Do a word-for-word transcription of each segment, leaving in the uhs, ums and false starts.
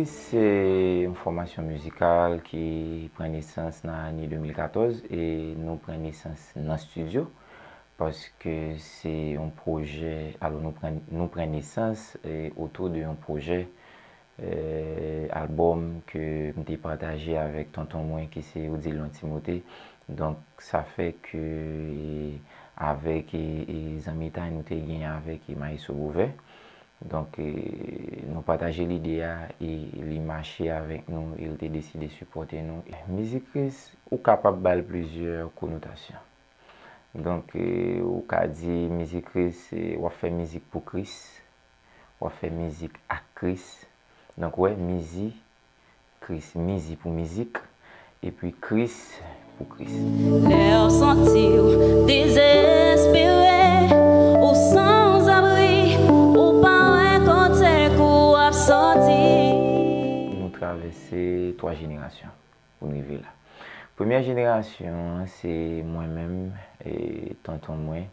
Se yon fòmasyon mizikal ki pran nesans nan ane de mil katòz e nou pran nesans nan estidyo paske se yon pwojè, alò nou pran, nou pran nesans e otou de yon pwojè, e, albòm ke m te pataje avèk tonton mwen ki se Odilon Timote. Donk sa fè ke e, avèk e, e zanmitay nou te gen avèk e Maestro Bouvè. Donk, e, nou pataje lide a e li mache avèk nou e l te deside sipòte nou. Mizik Kris, ou kapab ba l plizyè konotasyon. Donk, e, ou ka di mizik Kris, e, w ap fè mizik pou Kris, w ap fè mizik ak Kris. Donk, wè, mizi Kris, mizi pou mizik, epi Kris pou Kris. Lè w santi w dezespere, ou sanzabri, ou pa wè kote k ou ap sòti. Nou travèse twa jenerasyon pou n rive la. Premyè jenerasyon an, se mwen menm, e, tonton mwen,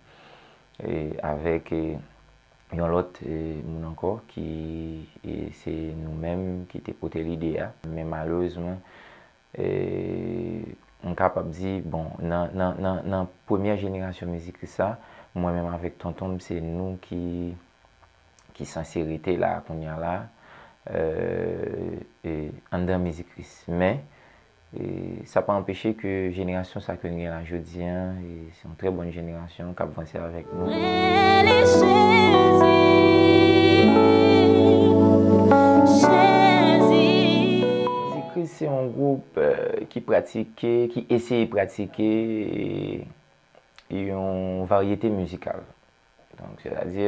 e, avèk, e, yon lòt, e, moun ankò ki, e, se nou menm ki te pote lide a. Men malerezman, e, m kapab di, bon, nan, nan, nan, nan premyè jenerasyon mizik sa, mwen menm avèk tonton m, se nou ki, ki sanse rete la kounye a la, e, e, anndan mizik Kris. Men, e, sa pa anpeche ke jenerasyon sa ke n gen la jodi a, e, se yon trè bòn jenerasyon k ap vanse avèk nou. Rele Jezi, Jezi. Mizik Kris se yon gwoup, e, ki pratike, ki eseye pratike, e, yon varyete mizikal. Donk, sètadi,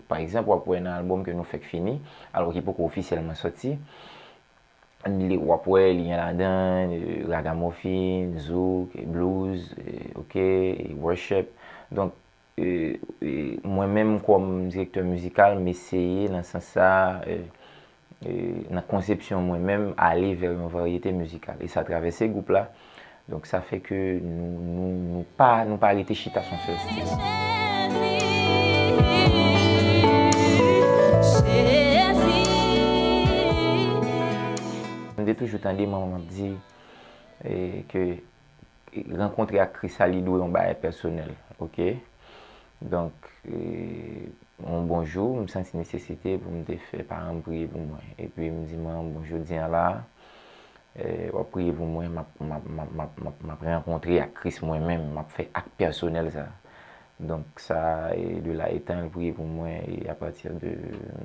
pa egzanp, w ap wè nan albòm ke nou fèk fini, alò ki poko ofisyèlman sòti, li, w ap wè li gen ladan, e, ragamuffin, zouk, e, blues, e, oke, e, worship. Donk, e, e, mwen menm kòm direktè mizikal, m eseye nan sans sa, e, e, nan konsepsyon mwen menm, ale vè yon varyete mizikal. E sa travèse gwoup la. Donk, sa fè ke nou, nou, nou pa, nou pa rete chita sou yon sèl stil. M te toujou tande manman m ap di, e, ke rankontre ak Kris la, li dwe yon bagay pèsonèl, oke? Donk, e, yon bon jou, m santi nesesite pou m te fè paran m priye pou mwen. Epi m di, "Manman, bon, jodi a la, e, w ap priye pou mwen, m ap, m ap, m ap, m ap, m ap, m ap rankontre ak Kris mwen menm, m ap fè ak pèsonèl sa." Donk, sa, e, de la etan, l priye pou mwen, e apati de,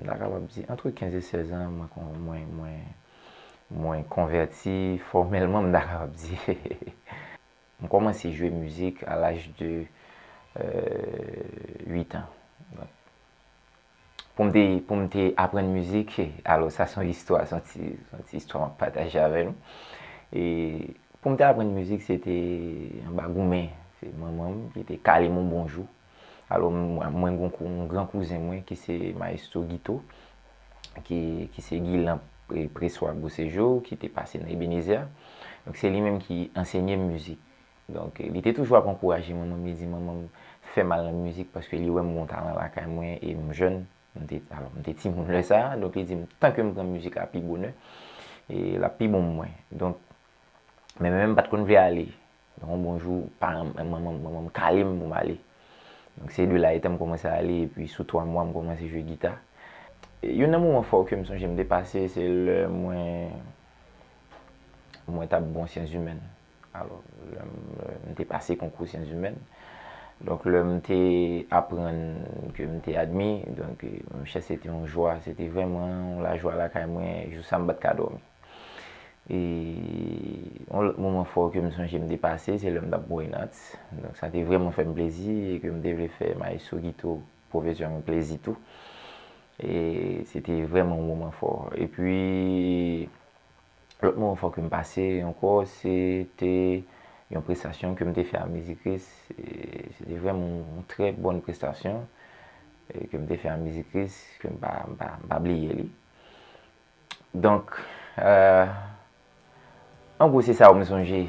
m ta kapab di, antre kenz e sèz an, mwen kon-, mwen, mwen, mwen konvèti fòmèlman, m ta kapab di. M kòmanse jwe mizik a laj de, e, uit an. Donk, pou m te, pou m te aprann mizik, alò, sa se yon istwa, se yon ti, se yon ti istwa m ap pataje avè nou. E pou m te aprann mizik, se te anba goumen. Se manman m ki te kale m yon bon jou. Alò, mwen, mwen gen yon kou-, yon gran kouzen mwen ki se Maestro Guito, ki, ki se Guilan, e, Preswa Beauséjour, ki te pase nan Ebenezer. Donk, se li menm ki ansenye m mizik. Donk, li te toujou ap ankouraje manman m, li di manman m fè m al nan mizik paske li wè m gen yon talan lakay mwen e m jèn. M te, alò, m te timoun lè sa a, donk li di m, "Tanke m pran mizik la pi bonè, e l ap pi bon pou mwen." Donk, men mwen menm m pa t konn vle ale. Donk, yon bon jou, paran m, manman m, manman m kale m pou m ale. Donk, se de la etan m kòmanse ale, epi sou twa mwa, m kòmanse jwe gita. E youn nan moman fò ke m sonje m te pase, se lè mwen, mwen t ap bon syans imèn. Alò, lè m, m te pase konkou syans imèn. Donk, lè m te aprann ke m te admi, donk, monchè, se te yon jwa, se te vrèman yon lajwa lakay mwen, jou sa a m pa t ka dòmi. E yon lòt moman fò ke m sonje m te pase, se lè m t ap Boy Nats. Donk, sa te vrèman fè m plezi e ke m te vle fè Maestro Guito, pwofesè mwen, plezi tou. E se te vrèman yon moman fò. Epi, lòt moman fò ke m pase ankò, se te yon prestasyon ke m te fè a Mizik Kris. E se te vrèman yon trè bòn prestasyon, e ke m te fè a Mizik Kris, ke m pa, m pa, m pa bliye li. Donk, e, an gwo, se sa yo m sonje.